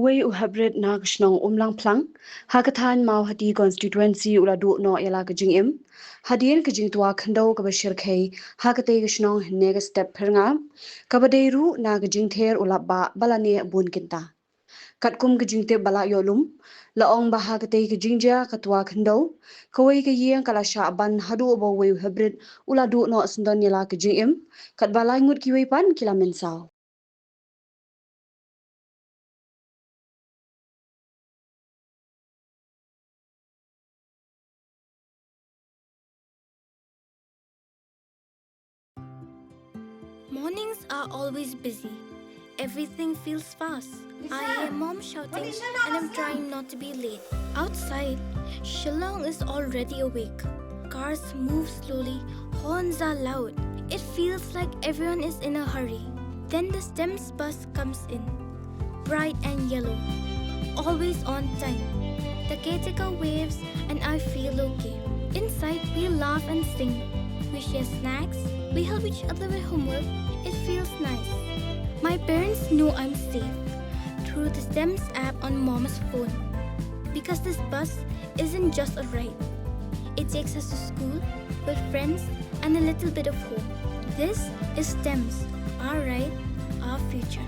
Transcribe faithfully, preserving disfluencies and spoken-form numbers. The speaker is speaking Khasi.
Uwei u heprit na ka shnong Umlangphlang, ha ka thaiñ Mawhati constituency u la duh noh ïa la ka jingim hadien ka jingtwa khyndew kaba shyrkhei ha katei ka shnong hynne ka step phyrngab, kaba dei ruh na ka jingther u lapbah ba la neh bun kynta. Katkum ka jingtip ba la ïoh lum, la ong ba ha katei ka jingjia ka twa khyndew, kawei ka ïing ka la shah ban haduh ba uwei u heprit u la duh noh syndon ïa la ka jingim, katba lai ngut kiwei pat ki la mynsaw. Mornings are always busy. Everything feels fast. I hear mom shouting and I'm trying not to be late. Outside, Shillong is already awake. Cars move slowly, horns are loud. It feels like everyone is in a hurry. Then the STEMS bus comes in, bright and yellow, always on time. The caretaker waves and I feel okay. Inside, we laugh and sing. We share snacks. We help each other with homework. It feels nice. My parents know I'm safe through the STEMS app on mom's phone. Because this bus isn't just a ride. It takes us to school, with friends, and a little bit of hope. This is STEMS, our ride, our future.